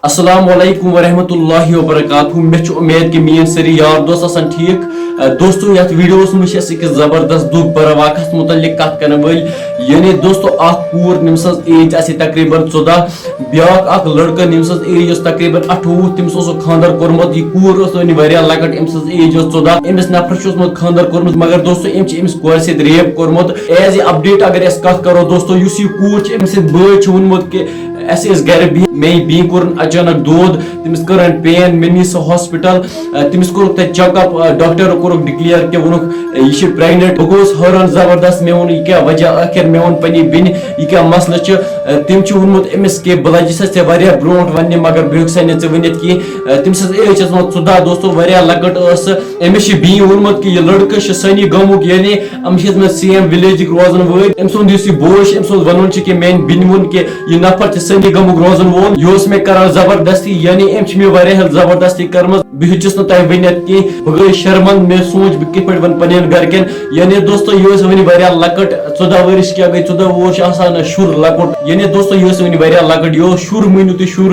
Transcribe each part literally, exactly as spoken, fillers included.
السلام علیکم ورحمۃ اللہ وبرکاتہ۔ مےٚ چھُ اُمید کہِ میٲنۍ سٲری یار دوست آسن ٹھیٖک۔ اَ، دوستو، یَتھ ویٖڈیوَس منٛز چھِ أسۍ أکِس زبردست دُکھ بَرٕ واقعس مُتعلِق کَتھ کَرَن وٲلۍ، یعنی دوستو، اَکھ کوٗر، ییٚمہِ سٕنٛز ایج آسہِ تقریٖباً ژۄداہ، بیٛاکھ اَکھ لٔڑکہٕ، ییٚمہِ سٕنٛز ایج ٲس تقریٖباً اَٹھووُہ، تٔمِس اوسُکھ خانٛدر کوٚرمُت۔ یہِ کوٗر ٲس وۄنۍ واریاہ لۄکٕٹ، أمۍ سٕنٛز ایج ٲس ژۄداہ۔ أمِس نفرَس چھُ اوسمُت خانٛدر کوٚرمُت، مگر دوستو، أمۍ چھِ أمِس کورِ سۭتۍ ریپ کوٚرمُت۔ ایز اے اپڈیٹ اگر أسۍ کَتھ کَرو دوستو، یُس یہِ کوٗر چھِ، أمۍ سٕنٛدۍ بٲے چھِ ووٚنمُت کہِ اَسہِ ٲسۍ گرِ بِہِتھ، میٛانہِ بیٚنہِ کوٚرُن اچانک دود، تٔمِس کٔرٕن پین، مےٚ نی سۄ ہاسپٹل، آ، تٔمِس کوٚرُکھ تَتہِ چیک اپ، آ، ڈاکٹرو کوٚرُکھ ڈکلیئر کہِ ووٚنُکھ، آ، یہِ چھِ پریگننٹ۔ بہٕ گوٚوُس حٲران زبردست، مےٚ ووٚن، یہِ کیٛاہ وجہ ٲخر؟ مےٚ ووٚن پننہِ بیٚنہِ، یہِ کیٛاہ مسلہٕ چھُ؟ آ، تٔمۍ چھُ ووٚنمُت أمِس کہِ بہٕ لَجہِ سَس ژےٚ واریاہ برونٛٹھ وَننہِ، مگر بہٕ ہیوٚک سا نہٕ ژےٚ ؤنِتھ کِہیٖنۍ۔ آ، تٔمۍ سٕنٛز ایج ٲس وۄنۍ ژۄداہ، دوستو، واریاہ لۄکٕٹ ٲس سۄ۔ أمِس چھِ بیٚیہِ ووٚنمُت کہِ یہِ لڑکہٕ چھُ سٲنی گامُک، یعنی أمِس چھِ ٲسمٕتۍ سیم ولیجٕکۍ روزن وٲلۍ۔ أمۍ سُنٛد یُس یہِ بوے چھُ، أمۍ سُنٛد وَنُن چھُ کہِ میٛانہِ بیٚنہِ ووٚن کہِ یہِ نفر چھُ سٲنی گامُک روزن وول۔ یہِ اوس مےٚ کران زبردستی، یعنی أمۍ چھِ مےٚ واریاہ زبردستی کٔرمٕژ۔ بہٕ ہیٚچِس نہٕ تۄہہِ ؤنِتھ کینٛہہ۔ بہٕ گٔیَس شرمند، مےٚ سونٛچ بہٕ کِتھ پٲٹھۍ وَنہٕ پننٮ۪ن گرِکٮ۪ن۔ یعنی دوستو، یہِ ٲسۍ وٕنہِ واریاہ لۄکٕٹ، ژۄداہ ؤرِش کیٛاہ گٔے، ژۄداہ وُہُر چھُ آسان شُر لۄکُٹ۔ یعنی دوستو، یہِ ٲسۍ وٕنہِ واریاہ لۄکٕٹ، یہِ اوس شُر، مٲنِو تُہۍ شُر۔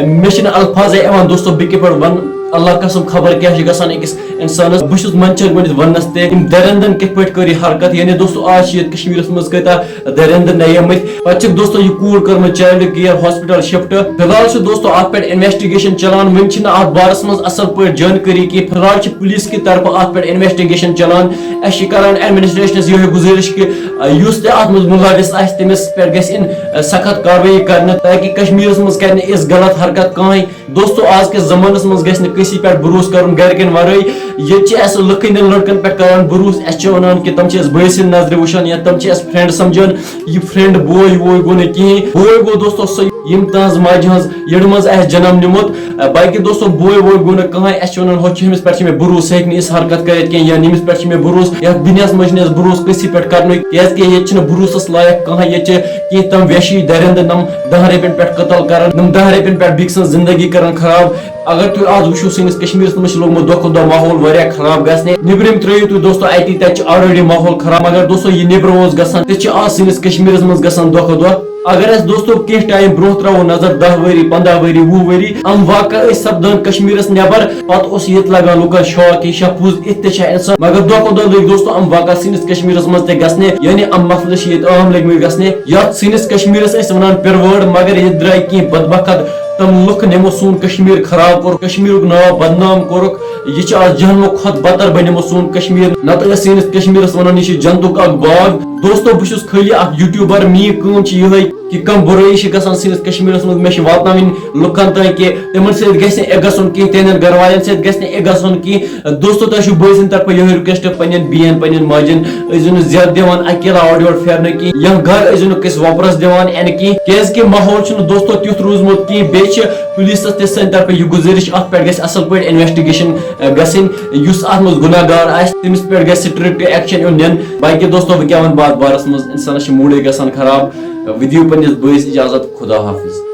مےٚ چھِنہٕ الفاظے یِوان دوستو، بہٕ کِتھ پٲٹھۍ وَنہٕ۔ اللہ قسم، خبر کیٛاہ چھِ گژھان أکِس اِنسانَس۔ بہٕ چھُس منٛدچھان گۄڈٕنٮ۪تھ وَننَس تہِ، أمۍ دَرٮ۪ندَن کِتھ پٲٹھۍ کٔر یہِ حرکت۔ یعنی دوستو، آز چھِ ییٚتہِ کشمیٖرَس منٛز کۭتیٛاہ دَرٮ۪ندٕ نَیمٕتۍ۔ پَتہٕ چھِکھ دوستو یہِ کوٗر کٔرمٕژ چایلڈ کِیَر ہاسپِٹل شِفٹ۔ فی الحال چھُ دوستو اَتھ پٮ۪ٹھ انویسٹیگیشن چلان، وٕنہِ چھِنہٕ اَتھ بارَس منٛز اَصٕل پٲٹھۍ جانکٲری کینٛہہ۔ فی الحال چھِ پُلیٖس کہِ طرفہٕ اَتھ پٮ۪ٹھ انویسٹیگیشن چلان۔ اَسہِ چھِ کران ایڈمنسٹریشنَس یِہوٚے گُزٲرِش کہِ، آ، یُس تہِ اَتھ منٛز مُلوث آسہِ، تٔمِس پٮ۪ٹھ گژھِ یِن، آ، سخت کاروٲیی کرنہٕ، تاکہِ کشمیٖرَس منٛز کرِ نہٕ یِژھ غلط حرکت کانٛہہ۔ دوستو، آز کِس زمانس منٛز گژھِ نہٕ کٲنٛسی پٮ۪ٹھ بروسہٕ کرُن گرِکٮ۪ن ورٲے۔ ییٚتہِ چھِ اَسہِ لُکہٕ ہٕنٛدٮ۪ن لڑکن پٮ۪ٹھ کران بروسہٕ، اَسہِ چھِ ونان کہِ تِم چھِ اَسہِ بٲے سٕنٛدۍ نظرِ وٕچھان یا تِم چھِ اَسہِ فرینڈ سمجھان۔ یہِ فرینڈ بوے ووے گوٚو نہٕ کِہیٖنۍ۔ بوے گوٚو دوستو سُہ، ییٚمۍ تہنٛز ماجہِ ہٕنٛز یٔڈ منٛز آسہِ جنم نیومُت۔ باقی دوستو، بوے ووے گوٚو نہٕ کٕہٕنۍ۔ اَسہِ چھِ ونان، ہُہ چھُ، ییٚمِس پٮ۪ٹھ چھُ مےٚ بروسہٕ، سُہ ہیٚکہِ نہٕ یِژھ حرکت کٔرِتھ کینٛہہ، یا ییٚمِس پٮ۪ٹھ چھُ مےٚ بروسہٕ۔ یَتھ دُنیاہس منٛز چھُنہٕ اَسہِ بروسہٕ کٲنٛسی پٮ۪ٹھ کرنُے، کیازِ کہِ ییٚتہِ چھِنہٕ بروسس لایق کٕہٕنۍ۔ ییٚتہِ چھِ کینٛہہ تِم وحشی درندٕ، نم دَہَن رۄپین پٮ۪ٹھ قتل کران، نم دَہَن رۄپین پٮ۪ٹھ بیٚکہِ سٕنٛز زندگی کران خراب۔ اگر تُہۍ آز وٕچھِو، سٲنِس کشمیٖرس منٛز چھُ لوٚگمُت دۄہ کھۄتہٕ دۄہ ماحول واریاہ خراب گژھنہِ۔ نیٚبرِم ترٲیِو تُہۍ دوستو اَتی، تَتہِ چھُ already ماحول خراب، مگر دوستو، یہِ نیٚبرٕ اوس گژھان، تہِ چھِ آز سٲنِس کشمیٖرس منٛز گژھان دۄہ کھۄتہٕ دۄہ۔ اگر أسۍ دوستو کینٛہہ ٹایم برونٛہہ ترٛاوو نظر، دَہ ؤری، پنٛداہ ؤری، وُہ ؤری، یِم واقعہٕ ٲسۍ سپدان کشمیٖرس نٮ۪بر، پتہٕ اوس ییٚتہِ لگان لُکن شاک، یہِ چھا پوٚز، یِتھ تہِ چھا انسان؟ مگر دۄہ کھۄتہٕ دۄہ لٔگۍ دوستو یِم واقعہٕ سٲنِس کشمیٖرس منٛز تہِ گژھنہِ، یعنی یِم مسلہٕ چھِ ییٚتہِ عام لٔگۍ مٕتۍ گژھنہِ۔ یتھ سٲنِس کشمیٖرس ٲسۍ ونان پِروٲڑ، مگر ییٚتہِ درٛاے کینٛہہ بدبخت تِم لُکھ، یِمو سون کشمیٖر خراب کوٚر، کشمیٖرُک ناو بدنام کوٚرُکھ۔ یہِ چھُ آز جہنمُک کھۄتہٕ بدتر بنیومُت سون کشمیٖر۔ نتہٕ ٲسۍ سٲنِس کشمیٖرس ونان، یہِ چھُ جنتُک اکھ باغ۔ دوستو، بہٕ چھُس خٲلی اکھ YouTuber، میٲنۍ کٲم چھِ یِہے کہِ کم بُرٲیی چھِ گژھان سٲنِس کشمیٖرس منٛز، مےٚ چھِ واتناوٕنۍ لُکن تام کہِ تِمن سۭتۍ گژھِ نہٕ یہِ گژھُن کینٛہہ، تِہنٛدٮ۪ن گرٕ والٮ۪ن سۭتۍ گژھِ نہٕ یہِ گژھُن کینٛہہ۔ دوستو، تۄہہِ چھُو بٲے سٕنٛدِ طرفہٕ یِہوٚے request، پننٮ۪ن بیٚین، پننٮ۪ن ماجٮ۪ن ٲسۍزیو نہٕ زیادٕ دِوان اَکہِ یَلہٕ اورٕ یورٕ پھیرنہٕ کینٛہہ، یا گرٕ ٲسۍزیو نہٕ کٲنٛسہِ وۄپرَس دِوان یِنہٕ کینٛہہ، کیازِ کہِ ماحول چھُنہٕ دوستو تیُتھ روٗزمُت کینٛہہ۔ بیٚیہِ چھِ پُلیٖسَس تہِ سانہِ طرفہٕ یہِ گُزٲرِش، اَتھ پٮ۪ٹھ گژھِ اَصٕل پٲٹھۍ investigation، اَ، گژھٕنۍ، یُس اَتھ منٛز گُناہ گار آسہِ، تٔمِس پٮ۪ٹھ گژھِ strict action یُن نِنہٕ۔ باقٕے دوستو، بہٕ کیٛاہ وَنہٕ بہٕ اَتھ بارَس منٛز، اِنسانَس چھِ موٗڈٕے گژھان خراب۔ ؤدِو پنٛنِس بٲیِس اِجازت، خدا حافظ۔